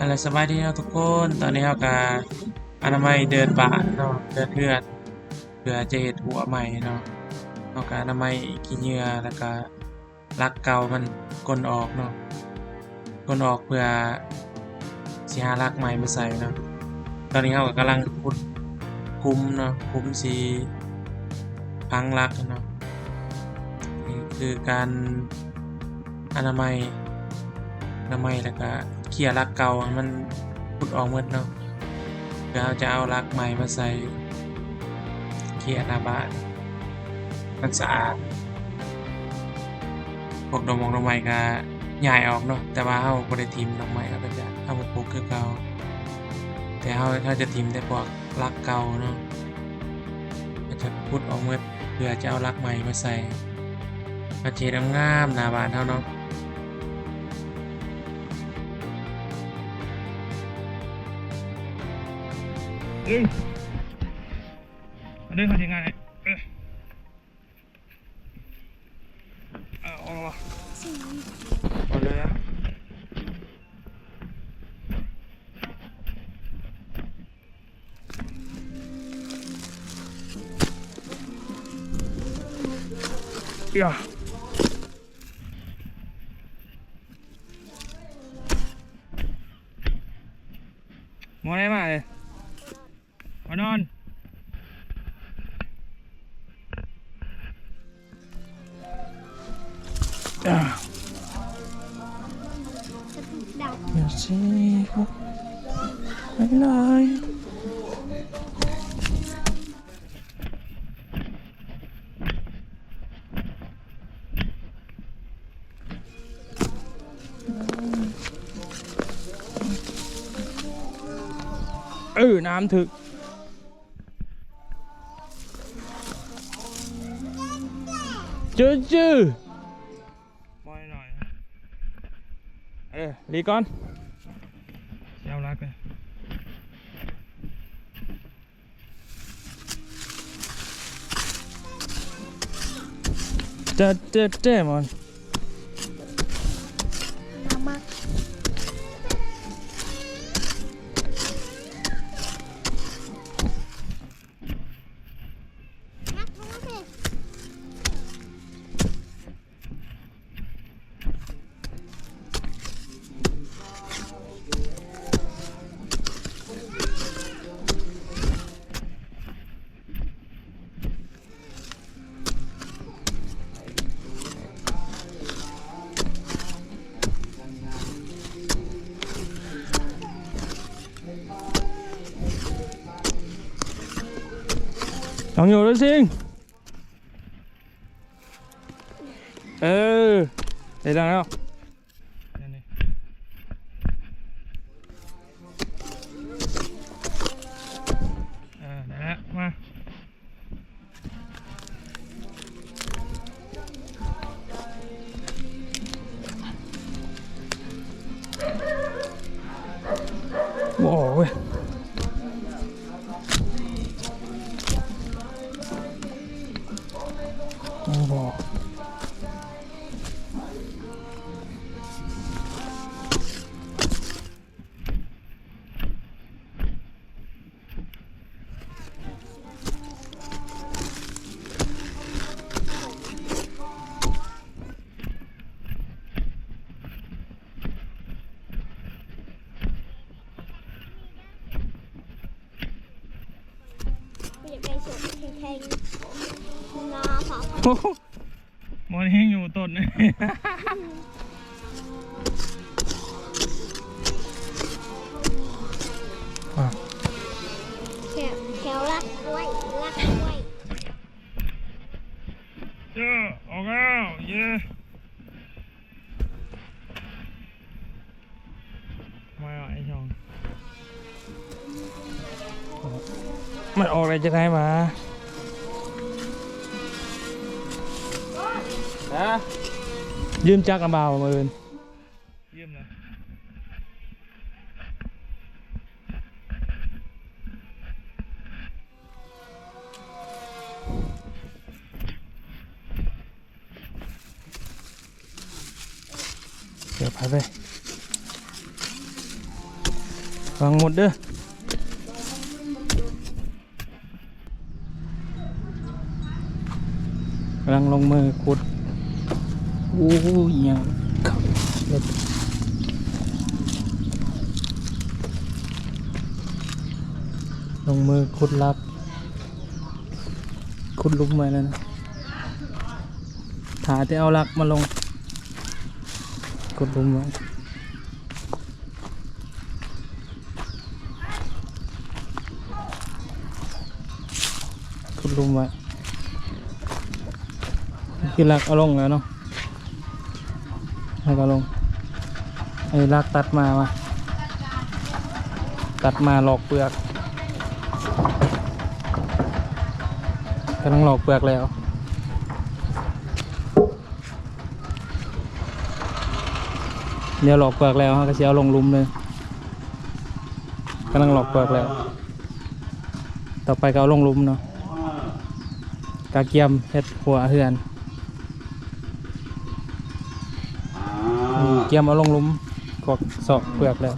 ເອົາລະ ສະບາຍດີເນາະທຸກຄົນ, ຕອນນີ້ເຮົາກະອະນາໄມເດີ່ນບ້ານເນາະ, ເດີ່ນເຮືອນ ເພື່ອຈະເຮັດຮົ້ວໃໝ່ເນາະ. ເຮົາກະອະນາໄມຂີ້ເຫຍື້ອ ແລ້ວກະຫຼັກເກົ່າມັນກົ້ນອອກເນາະ, ກົ້ນອອກເພື່ອຊິຫາຫຼັກໃໝ່ມາໃສ່ເນາະ. ຕອນນີ້ເຮົາກະກຳລັງຂຸດຂຸມເນາະ, ຂຸມຊິຝັງຫຼັກເນາະ. ນີ້ຄືການ ອະນາໄມ ອະນາໄມ ແລ້ວກະເຄຍຫຼັກເກົ່າໃຫ້ມັນຂຸດອອກໝົດເນາະ, ເພື່ອເຮົາຈະເອົາຫຼັກໃໝ່ມາໃສ່ ເຄຍໜ້າບ້ານໃຫ້ມັນສະອາດ. ພວກດອກໝອກດອກໄມ້ກະຍ້າຍອອກເນາະ, ແຕ່ວ່າເຮົາບໍ່ໄດ້ຖິ້ມດອກໄມ້, ເຮົາກະຈະເອົາມາປູກຄືເກົ່າ, ແຕ່ເຮົາ ເຮົາຈະຖິ້ມແຕ່ພວກ ຫຼັກເກົ່າເນາະ, ເຮົາຈະຂຸດອອກໝົດ ເພື່ອຈະເອົາຫຼັກໃໝ່ມາໃສ່ ມາເຮັດໃຫ້ງາມໜ້າບ້ານເຮົາເນາະ. ດຶງ ດຶງເຂົ້າທີ່ງານໃຫ້ ເອີ. ເອົາອອກມາ ເອົາເລີຍນະ. ໝໍໄດ້ມາເລີຍ. ມານອນ ດາວ ເມສຊີ ໄປເລີຍ. ເອີ ນ້ຳຖືກ ຈື່ ຈື່ ມອຍໜ້ອຍ ເອີ ຫຼີກກ່ອນ ຊິເອົາຫຼັກເລີຍ. ເຕະ ເຕະ ເຕະ ມັນ ຕ້ອງຢູ່ດ້ວຍຊິງ. ເອີ ໄດ້ແລ້ວ ນັ້ນນີ້ ເອີ ໄດ້ແລ້ວ ມາ ໂອ້ຍ ໂອ້ໂຫ. ຢາກໄດ້ສົດແຂງໆ ນາ ໂອ້ໂຫ ໝໍແຮງຢູ່ຕົ້ນ ແຖວ ແຖວລັກໄວ້ ລັກໄວ້ ເອີ ອອກແລ້ວ ເຢ້. ມາເນາະ ໄອ້ຊ່ອງ ມັນອອກໄດ້ຈັ່ງໃດຫວາ? ຮະ? ຢືມຈັກນຳບ່າວມື້ອື່ນ ຢືມນະ. ເດີ ໄປເວີຍ. ວາງໝົດເດີ. ກຳລັງລົງມືຂຸດ. ໂອ້ຍ ອີຫຍັງ ລົງມືຂຸດຫຼັກ ຂຸດຫຼຸມໄວ້ແລ້ວນະ. ຖ້າແຕ່ເອົາຫຼັກມາລົງ ຂຸດຫຼຸມໄວ້ ຂຸດຫຼຸມໄວ້. ຄືຫຼັກເອົາລົງແລ້ວເນາະ ແລ້ວກໍລົງ. ໄອ້ຫຼັກຕັດມາວ່າ ຕັດມາຫຼອກເປືອກ ກຳລັງຫຼອກເປືອກແລ້ວ. ດຽວຫຼອກເປືອກແລ້ວ ເຮົາກໍຊິເອົາລົງຫຼຸມເລີຍ. ກຳລັງຫຼອກເປືອກແລ້ວ ຕໍ່ໄປກໍເອົາລົງຫຼຸມເນາະ. ກະກຽມເຮັດຫົວເຮືອນ ກຽມເອົາລົງຫຼຸມ ພວກຊອກເປືອກແລ້ວ.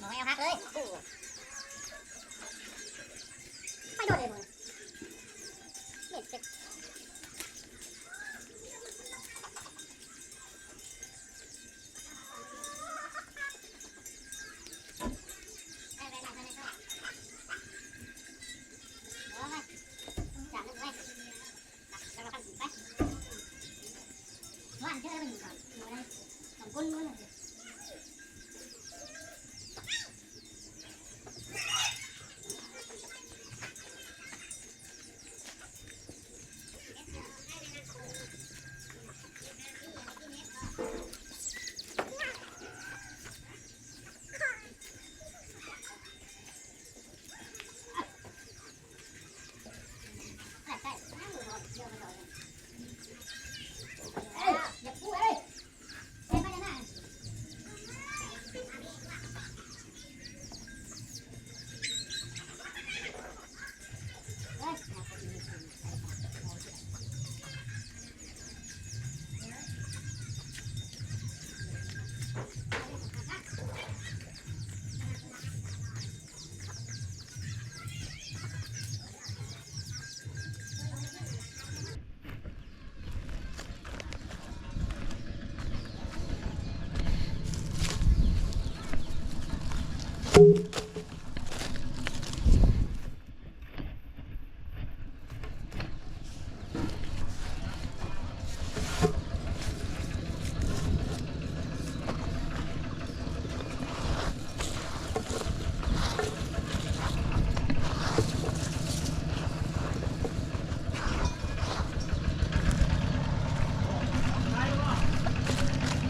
ບໍ່ໃຫ້ເອົາຫັກເລີຍ ໄປໂດດເລີຍ ເຮັດເຈັບ.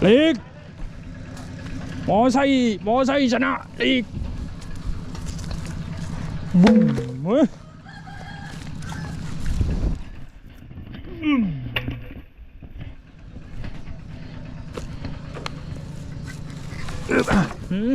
ຫຼີກ ມໍໄຊ ມໍໄຊຊະນະ ຫຼີກ ບຸ້ມ ເອີ ອືມ ອືມ.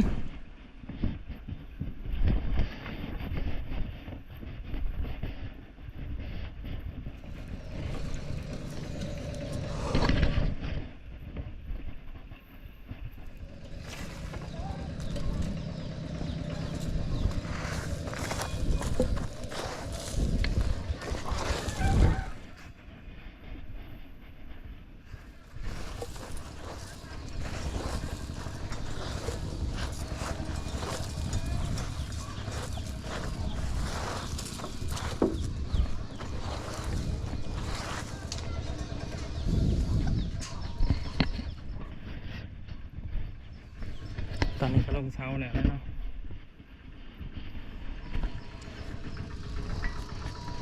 ຕອນນີ້ກໍລົງເສົາແລ້ວເນາະ.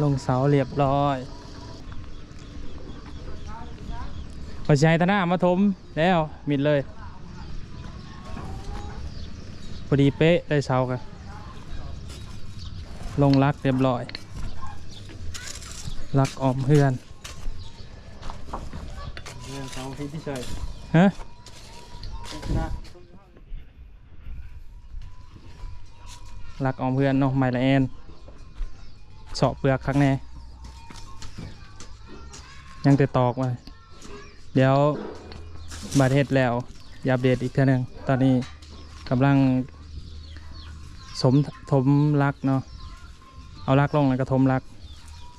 ລົງເສົາລຽບຮ້ອຍ ຂ້ອຍຊິໃຫ້ຕາໜ້າມາຖົມແລ້ວ ມິດເລີຍ ພໍດີເປະໄດ້ເສົາກະ ລົງຫຼັກລຽບຮ້ອຍ ຫຼັກອ້ອມເຮືອນ ເຮືອນເສົາທີ່ ທີ່ໃສ່ ຮະ? ຫຼັກອ້ອມເຮືອນເນາະ ໄມ້ລະແອນ ເສາະເປືອກຄັກແນ່ ຍັງແຕ່ຕອກວ່າ ດຽວບາດເຮັດແລ້ວ ຊິອັບເດດອີກເທື່ອໜຶ່ງ. ຕອນນີ້ກຳລັງສົມ ຖົມຫຼັກເນາະ. ເອົາຫຼັກລົງແລ້ວກໍຖົມຫຼັກ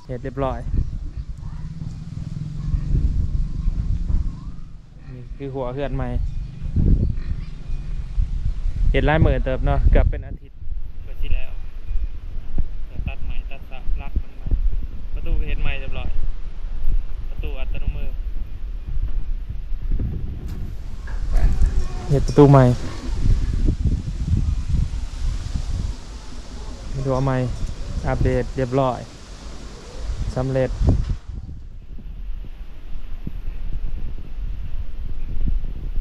ເຮັດລຽບຮ້ອຍ. ນີ້ຄືຫົວເຮືອນໃໝ່ ເຮັດຫຼາຍມື້ເຕີບເນາະ ເກືອບເປັນອາທິດກວ່າຊິແລ້ວ. ກໍຕັດໄມ້ຕັດສະຫຼັກມັນໃໝ່ ປະຕູກໍເຮັດໃໝ່ລຽບຮ້ອຍ ປະຕູອັດຕະໂນມື ເຮັດປະຕູໃໝ່ ເຮັດຫົວໃໝ່ ອັບເດດລຽບຮ້ອຍ ສຳເລັດ.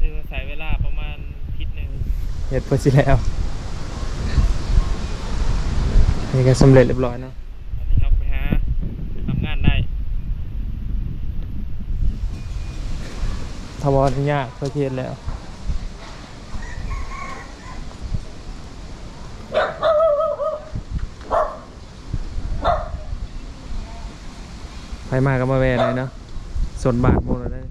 ຖືວ່າໃຊ້ເວລາປະມານທິດໜຶ່ງ ເຮັດເພື່ອຊິແລ້ວ. ນີ້ກໍສຳເລັດລຽບຮ້ອຍເນາະ. ອັນນີ້ເຮົາໄປຫາທຳງານໄດ້ ຖ້າບໍ່ອະນຸຍາດເພິ່ນເຮັດແລ້ວ. ໃຜມາກໍມາແວ່ໄດ້ເນາະ ສົນບ້ານໝູ່ເລີຍ.